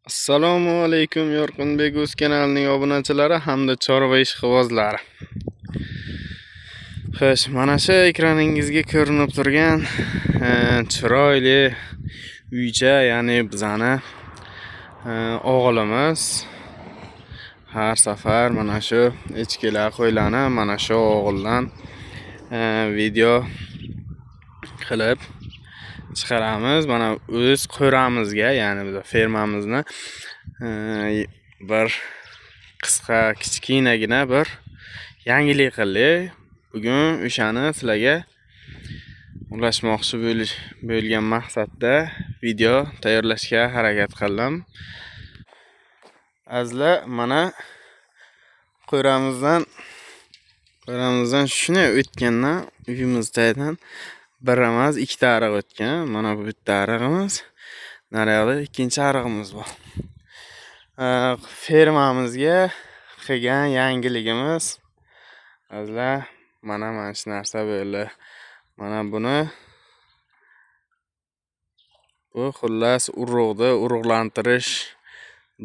Assalomu alaykum Yorqinbek o'z kanalining obunachilari hamda chorva ishqibozlari. Xo'sh, mana shu ekraningizga ko'rinib turgan chiroyli uycha, ya'ni bizani o'g'limiz har safar mana shu echkilar, qo'ylarni mana shu o'g'ildan video qilib chiqaramiz. Mana o'z qo'ramizga, ya'ni biz fermamizni bir qisqa kichkinagina bir yangilik qildik. Bugun o'shani sizlarga ulashmoqchi bo'lgan maqsadda video tayyorlashga harakat qildim. Azizlar, mana qo'ramizdan shuni o'tgandan uyimiz tagidan bir emas, ikkita ariq o'tgan. Mana bu bitta arig'imiz, naryoqda ikkinchi arig'imiz bor. Fermamizga qilgan yangiligimiz azizlar, mana shu narsa bo'ldi. Mana buni bu xullas urug'ni urug'lantirish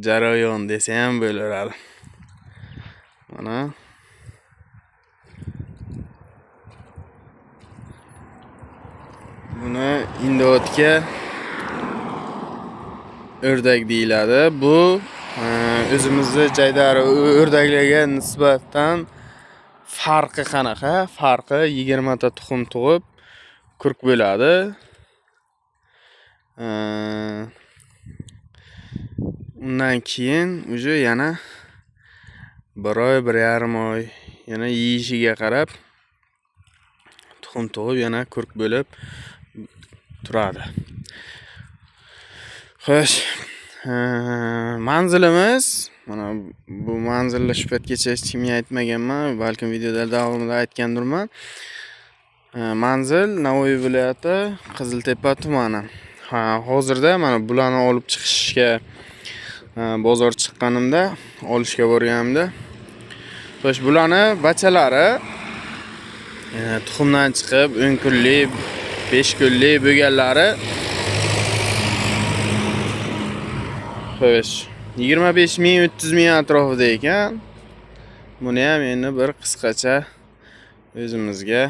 jarayoni desa ham bo'laveradi. Mana buni indotga o'rdak deyiladi. Bu o'zimizni jaydari o'rdaklarga nisbatan farqi qanaqa? Farqi 20 ta tuxum tug'ib kurk bo'ladi. Undan keyin уже yana 1 oy, 1,5 oy yana yeyishiga qarab tuxum tug'ib yana kurk bo'lib turadi. Xo'sh, manzilimiz mana bu manzilni shu paytgacha hech kimga aytmaganman, balkim videoda davomida aytgandirman. Manzil Navoiy viloyati, Qiziltepa tumani. Ha, hozirda mana bularni olib chiqishga bozor chiqqanimda, olishga borganimda, xo'sh, bularni bachalari tuxumdan chiqib 10 kunlik, 5 kunlik bo'lganlari, xo'sh, 25 ming, 30 ming atrofida ekan. Buni ham endi bir qisqacha o'zimizga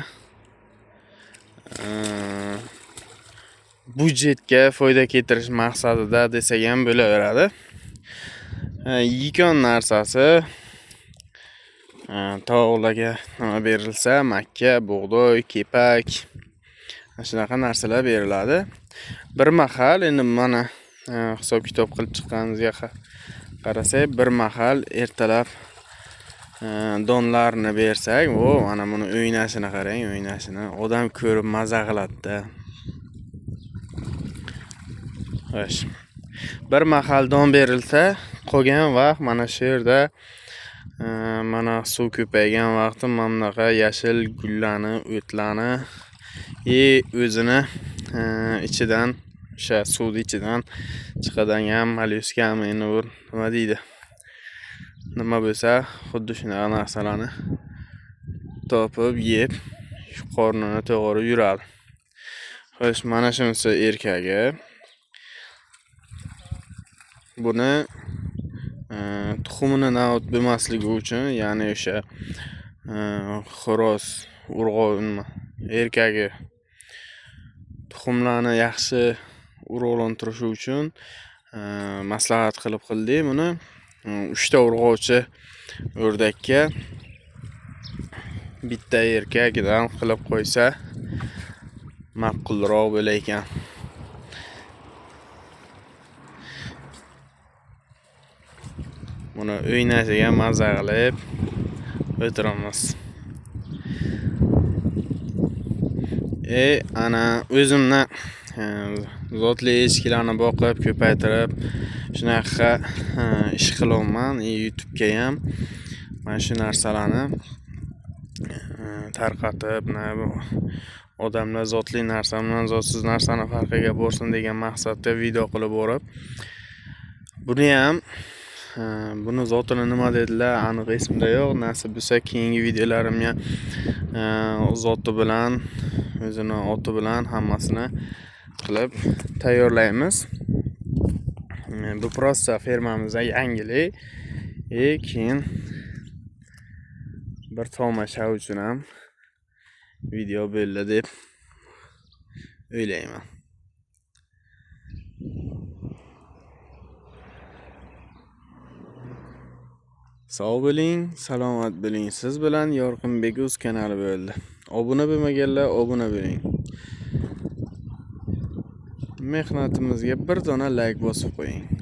budjetga foyda keltirish maqsadida desak ham bo'laveradi. Yekon narsasi tovuqlarga nima berilsa, makka, bug'doy, kepak, shunaqa narsalar beriladi. Bir mahal endi mana hisob kitob qilib chiqqanimizga qarasak, bir mahal ertalab donlarni bersak, o mana buni o'ynashini qarang, o'ynashini odam ko'rib maza qiladi-da. Xo'sh, bir mahal don berilsa, qolgan vaqt mana shu yerda mana suv ko'paygan vaqti mana bunaqa yashil gullarni, o'tlarni o'zini ichidan, o'sha suvni ichidan chiqadigan mollyuskami, endi bu nima deydi, nima bo'lsa xuddi shunaqa narsalarni topib yeb qornini to'g'irib yuradi. Xo'sh, mana shunisi erkagi. Buni tuxumini navbat bo'lmasligi uchun, ya'ni o'sha xo'roz urg'o erkagi tuxumlarni yaxshi urug'lantirishi uchun maslahat qilib qildik buni. 3 ta urg'ochi o'rdakka bitta erkagidan qilib qo'ysa ma'qulroq bo'lar ekan. Buni o'ynashiga maza qilib o'tiramiz. Ana o'zimni zotli echkilarni boqib, ko'paytirib shunaqa ish qilyapman. YouTube'ga ham mana shu narsalarni tarqatib, odamlar zotli narsa bilan zotsiz narsani farqiga borsin degan maqsadda video qilib borib, buni ham buni zotini nima dedilar aniq esimda yo'q. Nasib bo'lsa keyingi videolarimga zoti bilan, o'zini oti bilan hammasini qilib tayyorlaymiz. Bu просто fermamizda yangilik. Keyin bir tomosha uchun ham video bo'ldi deb o'ylayman. Sog' bo'ling, salomat bo'ling. Siz bilan Yorqinbek Uz kanali bo'ldi. Obuna bo'lmaganlar obuna bo'ling. Mehnatimizga bir dona like bosib qo'ying.